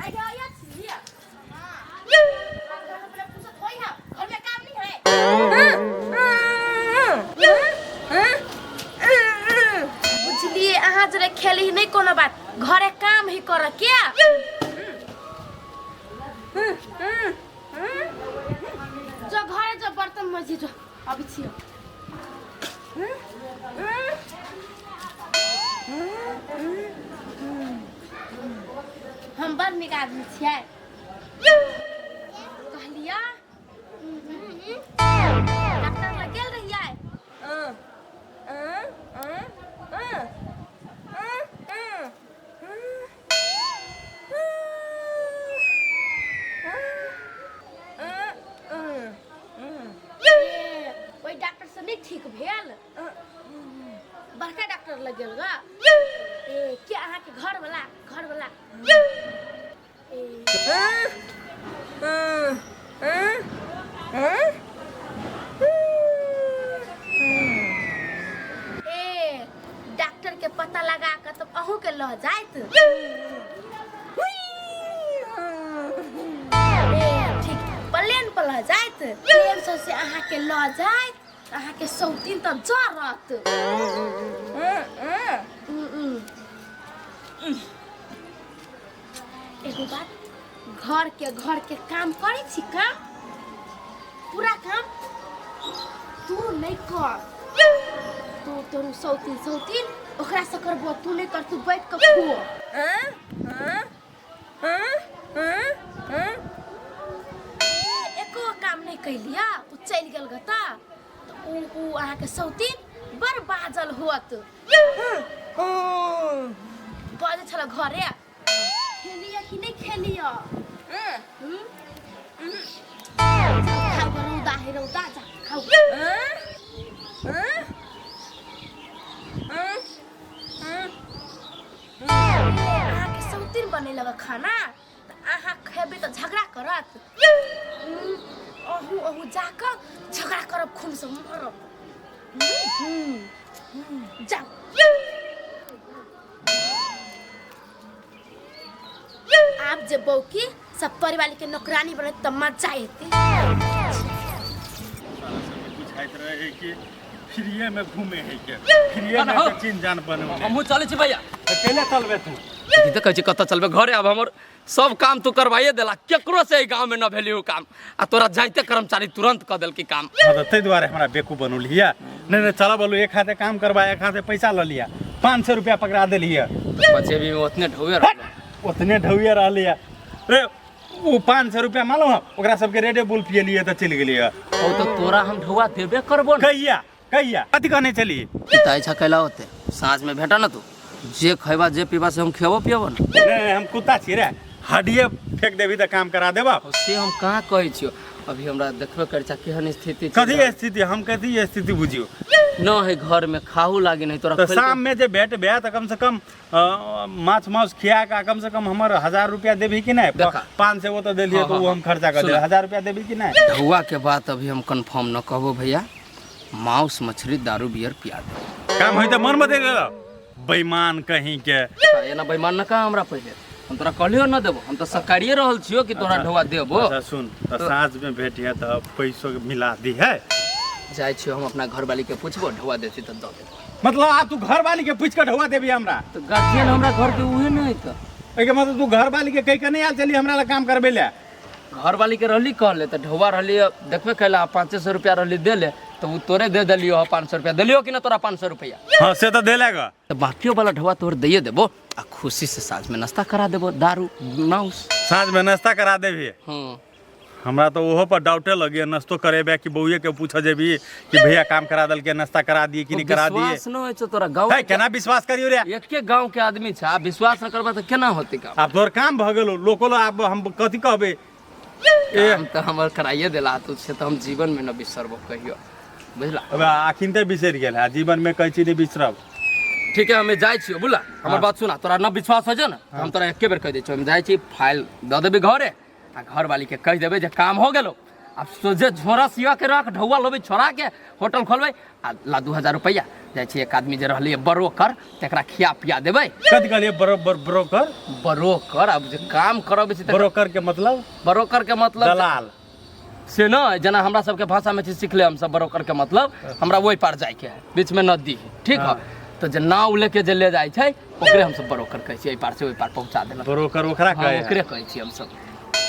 आइ आया छी घर में काम नहीं है। बुझलिए, अहाँ जरे खेली नहीं कोनो बात, घरे काम ही कर क्या। जो घरे जो, बर्तन मजी जो, अभी छियो। हम बड़ नीक आदमी छियै, कहलिया डॉक्टर लग गेल रहियै। ए, ओहि डॉक्टर से नहीं ठीक भेल, बड़का डॉक्टर लग गेल गा। ए, के अहाँके घर वाला, घर वाला? ए, ए, डॉक्टर के पता लगा के तब अहूँ के लह जाइत। ए, ठीक, प्लेन पर लह जाइत, प्लेन से से अहाँ के लह जाइत, अहाँ के सौतीन तब जरत। एगो बात, घर के काम करै छी? काम पूरा काम तू नहीं कर, तू तोरू सौतीन, सौतीन ओकरा से करबो, तू नहीं कर, तू बैठ के खो। एको काम नहीं कैलिया, उ चलि गेल गता तऽ उ अहाँके सौतीन बड़ बाजल होत, बाजै छल घरे। खेलिया कि नहीं खेलिया? हम्म? खाऊ ग, रौदा है, रौदा, जा खाऊ। अहाँके सौतीन बनेलक खाना तऽ अहाँ खेबै तऽ झगड़ा करत। अहूँ अहूँ जाकऽ झगड़ा करब, खूनसँ मरब। जाउ। आब जे बौकी सब परिवार के नौकरानी बनत तऽ मजा एतै। बुझाइत रहे कि फ्रीए में घूमे है के फ्रीए में के चिन्ह जान बनौ। हमहूँ चलै छी भैया। तऽ केले चलबे तू? की तऽ कहै छी, कतऽ चलबै? घरे। आब हमर सब काम तू करवाइए देला, केकरो से एहि गाँव में न भेली उ काम, आ तोरा जाइते कर्मचारी तुरंत कऽ देलकी काम। हाँ, तऽ ताहि दुआरे हमरा बेकूफ बनौलियै। नहि नहि, चल बोलू, एक हाथे काम करबा, एक हाथे पैसा लऽ लिया, 500 रुपया पकड़ा देलियै। बचेबी में ओतने ढौए रहलो। ओतने ढौए रहलियै रे। ओ 500 रुपया मालूम है, ओकरा सबके रेडे बुल पियलियै तऽ चलि गेलियै। ओ तऽ तोरा हम ढौआ देबे करबो ने। कहिया कहिया, कथी कहने छली? पिता इच्छा कैला होते, साँझ में भेटा ना तू, जे खैबा जे पीबा से हम खेबो पियबो ना। नहि, हम कुत्ता छी रे, हड्डिए फेंक देबी तऽ काम करा देबा? से हम कहाँ कहै छियो, अभी हमरा देखबे करै छा केहन स्थिति छै। कथी स्थिति? हम कथी स्थिति बुझियो? न है घर में खाहू लागी नहीं तोरा तऽ खोलि के- शाम में जे भेटबे तऽ कम से कम माछ माउस खिया के कम से कम हमर 1000 रुपया देबही कि नहि? देखा। 500 वो तऽ देलियै, हाँ, तऽ ओ हाँ, हम खर्चा कर सुना। देबै, 1000 रुपया देबही कि नहि? ढौआ के बात अभी हम कंफर्म न कहबो भैया, मांस मछली दारू बियर पिया दे। काम होइ तऽ मन बदलि गेल, बेईमान कहीं के। एना बेईमान न कहा हमरा, पहिले हम तोरा कहलियो न देबो, हम तऽ सकारिए रहल छियो कि तोरा ढौआ देबो। अच्छा सुन, तऽ साँझ में भेटिहे तऽ पैसो के मिला दी है। जाइ छियो हम अपना घरवाली के पूछबो, ढौआ देती तऽ दऽ देबो। मतलब आब तू घरवाली के पूछ के ढौआ देबी हमरा? तऽ गार्जियन हमरा घर के उहे नहीं तऽ। एहिके मतलब तू घरवाली के कहि के नहीं आयल चली हमरा ला काम करबे ले? घरवाली के रहली कहले तऽ ढौआ रहली, देखबे कैला 500 रुपया रहली देले, तऽ उ तोरे दे देलियो। 500 रुपया देलियो कि ना तोरा 500 रुपया? हाँ, से तऽ देले ग। तऽ बाकियो वाला ढौआ तोहर दैये देबो, आ खुशी से साँझ में नाश्ता करा देबो, दारू माउस। साँझ में नाश्ता करा देबी? हाँ। हमरा तऽ ओहो पर डाउटे लगिए, नाश्तो करेबे कि बउए के पूछ जेबी कि भैया काम करा देलके, नाश्ता करा दिए कि नहीं करा दिए? विश्वास न होइ छौ तोरा गाँव? है, केना विश्वास करियो रे? एके गाँव के आदमी छै, आ विश्वास न करबा तऽ केना होतै काम? आब तोहर काम भऽ गेलो, लोको लग आब हम कथी कहबै? ए। काम तऽ हमर कराइए देला तू, से तऽ हम जीवन में न बिसरबो कहियो, बुझला? अब अखन तऽ बिसरि गेल है, जीवन में कहै छी नहि बिसरब। ठीक है, हमे जाइ छियो, बुझला? हमर बात सुना, तोरा न विश्वास हो जाए ना तऽ हम तोरा एके बेर कहि दै छियो, हम जाइ छी, फाइल दऽ देबी घरे, आ घरवाली के कहि देबै जे काम हो गेलो, आब सोझे झोरा सिया के रख ढौआ लेबै छोड़ा के होटल खोलबै आ ला 2000 रुपैआ जाइ छी एक आदमी जे रहलै ब्रोकर तकरा खिया पिया देबै। कथी कहलियै? बरोबर ब्रोकर? ब्रोकर आब जे काम करबै छै। ब्रोकर के मतलब? ब्रोकर के मतलब दलाल से न, जेना हमरा सबके भाषा में छै सिखले हमसब, ब्रोकर के मतलब हमरा ओहि पार जाइके है, बीच में नदी है, ठीक है, तो जे नाव लेके जे ले जाइ छै ओकरे हमसब ब्रोकर कहै छियै, एहि पार से ओहि पार पहुंचा देलक। ब्रोकर ओकरा हाँ, कहै? ओकरे कहै छियै हमसब।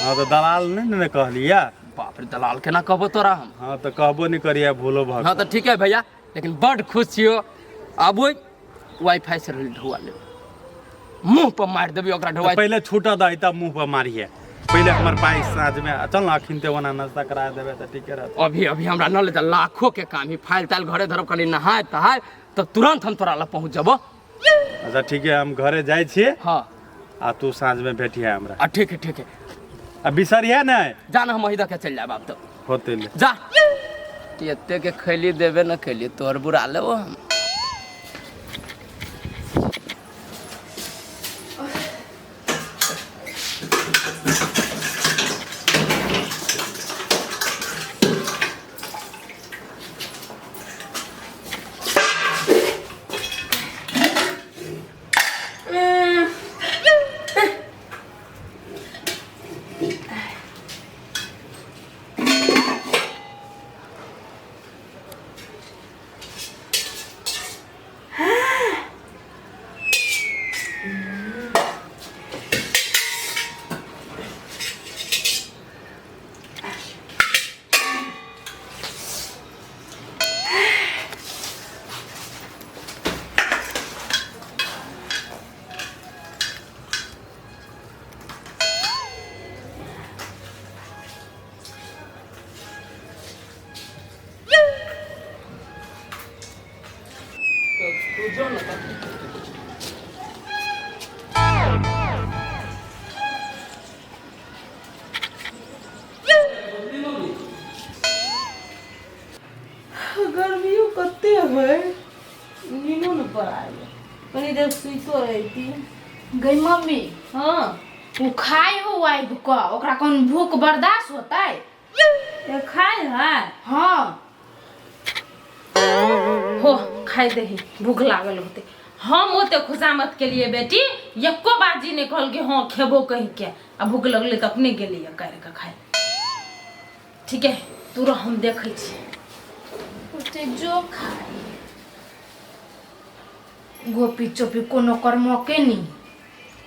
हाँ, तऽ दलाल नहि ने कहलियै? बाप रे, दलाल केना कहबो तोरा हम? हाँ, तऽ कहबो नहि करियै, भूलो भऽ। हाँ, तऽ ठीक है भैया, लेकिन बड खुश छियो। आब ओहि वाईफाई से रहल ढौआ लेबै, मुंह पर मारि देबै ओकरा ढौआ। पहिले छूटऽ दही तब मुंह पर मारिहे। पहिले हमर पाइ साँझमे चल ने, अखन ते ओना नाश्ता करा देबै तऽ ठीके रहतै। अभी अभी हमरा न ले लाखों के काम ही, फाइल ताइल घरे धरब, कनि नहाय तहाय तब तुरंत हम तोरा लग पहुँच जबो। अच्छा ठीक है, हम घरे जाइ छियै। हाँ। आ तू साँझमे भेटिहे हमरा। आ ठीक है, ठीक है। आ बिसरिहे नहि। जा ना, हम वही दके चलि जायब आब तो। होते ले। जा, एते के खैली देबे न खैली, तोहर बुरा लेबो हम। गर्मियो कते है, नीनो न पड़ाय, कनी देर सुइतो रहती। गई मम्मी। हाँ। ओ खाय हो आबि कऽ, ओकरा कोन भूख बर्दाश्त होतै? ए खाय है? हाँ। हो खाय दही, भूख लागल होते। हम ओते खुशामत के लिए बेटी एको बाजी नहीं कहल कि हाँ खेबो कही के, आ भूख लगले तऽ अपने गेली कर के खाय। ठीक है, तू रह, हम देखै छी। ओते जो खाय गोपी चोपी कोनो कर्मके नहीं,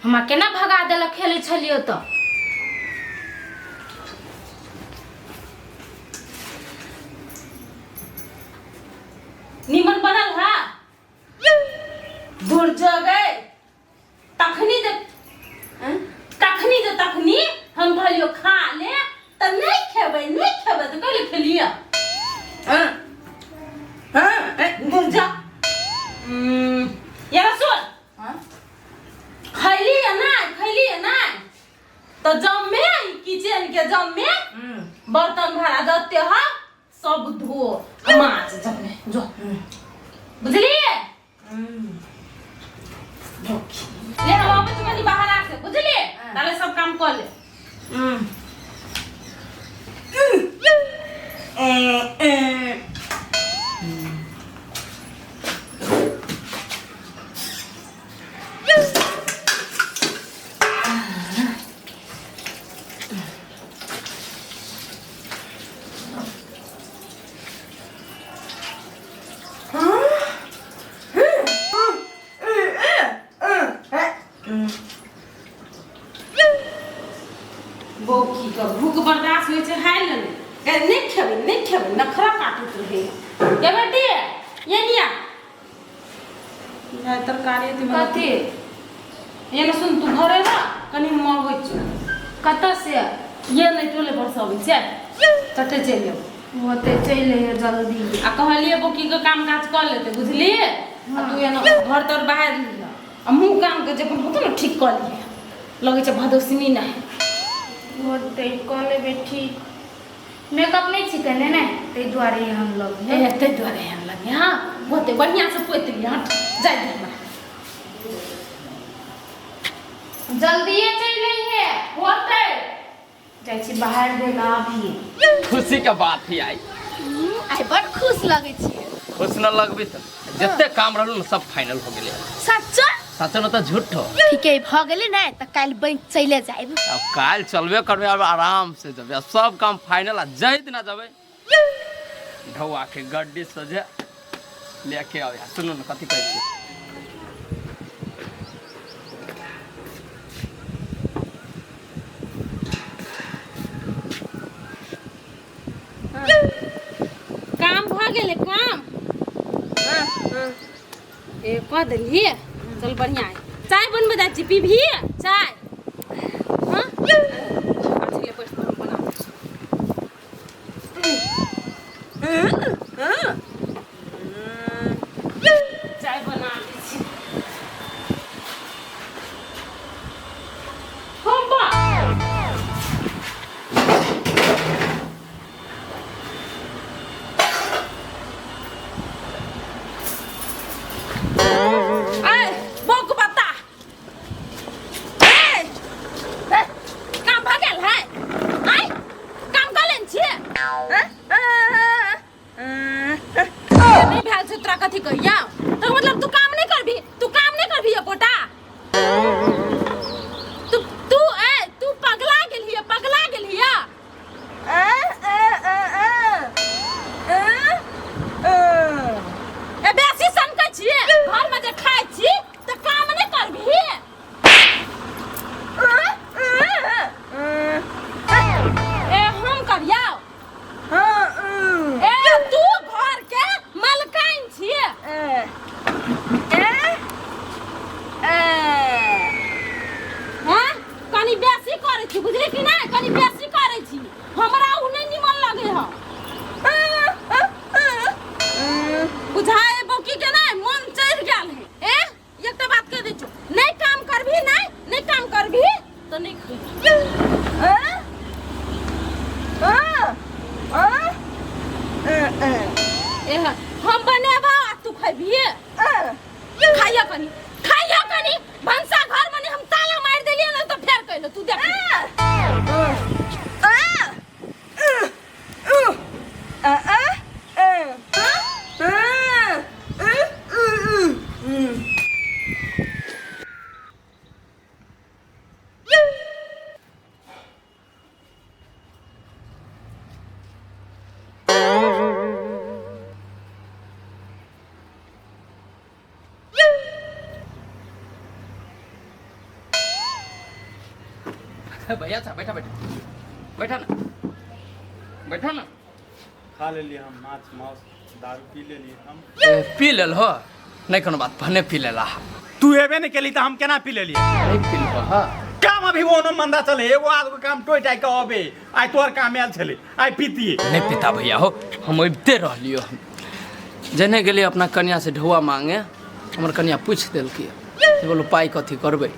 हमरा केना भगा देलक खेलै छलियै तऽ। निमन बनल है दूर जगह तखनी जे तखनी जे तखनी हम कहलियो खा ले तऽ नहीं खेबै, नहीं खेबै तऽ कहले खेलिए। हाँ हाँ दूर जा। यार सुन, खैली है ना, खैली है ना तो जमे किचन के जमे बर्तन भाड़ा जते है सब धो माज जमे जो, बुझलिए? ले हम आबै छी कनी बाहर आके, बुझलिए? ताले सब काम कर ले। बौकी के भूख बर्दाश्त होइ छै, हाय लेने नहीं खेबै, नहीं खेबै, नखरा काटैत रहै। ये बेटी ये निया ये तरकारी अथी बना। कथी? ये ने सुन, तू घरे रह, कनी हम अबै छी। कतऽ से? ये नहि टोले पर से अबै छै, चटे चलि आउ। ओते चलि अइहे जल्दी। आ कहलिए बौकी के काम काज कऽ लेतै, बुझलिए? आ तू एना घर तर बाहर लिह आ मुँह कान के जे होतौ ने ठीक कऽ लिह, लगै छै भदोसनी नहि। होतै कऽ लेबै ठीक। मेकअप नहि छिकै ने, ने ताहि दुआरे हम लग ए ताहि दुआरे हम लगे। हाँ होतै, बढ़िआँ से पोति लिह। हट जाय दे हमरा। जल्दिए चलि अइहे। होतै। जाइ छी बाहर देला अभी। खुशी के बात ही आई। आइ बड़ खुश लगै छियै। खुश न लगबी तऽ जते काम रहल ने सब फाइनल हो गेलै। सच्चा? सच न तऽ झूठो। ठीक है, भऽ गेलै ने तऽ काल्हि बैंक चले जायब। अब काल्हि चलबे करबै, अब आराम से जेबै, आ सब काम फाइनल आ जाहि दिना जेबै ढौआ के गड्डी सजे लेके आबै। सुनू ने कथी कहै छी। काम भऽ गेलै काम? ए कऽ देलियै, चल बढ़िआँ है। चाय बनबै जाइ छी, पीबही चाय? हाँ अच्छा, ले बैठ कऽ हम बना दै छी। चाय बना दै छी। हम बा ए बौक बता, ए ए, काम भऽ गेल है? आइ काम कऽ लेने छियै? नहि भेल छै तोरा कथी कहिया तो मतलब तू काम नहि करबी? तू काम नहि करबी एकोटा? तू तू ए तू पगला गेलही, पगला गेलही। ए बेसी सनकै छियै घरमे जे खाइ छी तऽ काम नहि करबी? ए हम करियौ? ए तू घर के मलकाइन छियै। हैं कनी बेसी करै छी, बुझली कि नहि? कनी बेसी करै छी, हमरा उ नहि निमन लगै ह। बुझाए बौकी के नहि मन चढ़ि गेल है। ए एकटा बात कह दै छौ, नहि काम करबी, नहि नहि काम करबी तऽ नहि खैबी। ए हम बनेबा आ तू खैबी? खाइया कनी, खाइया कनी। भनसा घर में हम ताला मार देलियै ने तऽ फेर कहलो तू देख। भैया अच्छा, बैठा बैठा बैठा ना, बैठा ना। खा लेलियै हम माछ मांस, दारू पी लेलियै हम। ए, पी लेल हो? नहीं कोनो बात, भने पी लेला। तू एबे नहीं केली तऽ हम केना पी लेलियै? नहीं पी लेबह हाँ? काम अभी ओनो मंदा चले, एगो आदमी काम टोइ टाइ के अबे, आइ तोहर काम आयल छलै, आइ पीतियै। नहीं पीता भैया हो, हम अबिते रहलियो। हम जेने गेलियै अपना कन्या से ढौआ मांगे, हमर कन्या पूछि देलकै से बोलो पाइ कथी करबै?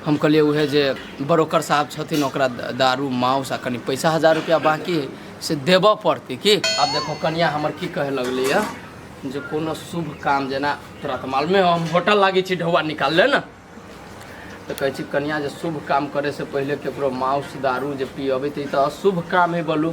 हम कहलियै उहे जे ब्रोकर साहब छथिन ओकरा दारू मांस आ कनि पैसा 1000 रुपया बाकी है से देबऽ पड़तै की। आब देखो कन्या हमर की कहे लगलै यऽ जे कोनो शुभ काम जेना तोरा तऽ मालूमे हो हम होटल लागै छी ढौआ निकालले ने, तऽ कहै छी कन्या जे शुभ काम करे से पहिले केकरो मांस दारू जे पियबै तऽ ई तऽ अशुभ काम है बोलू।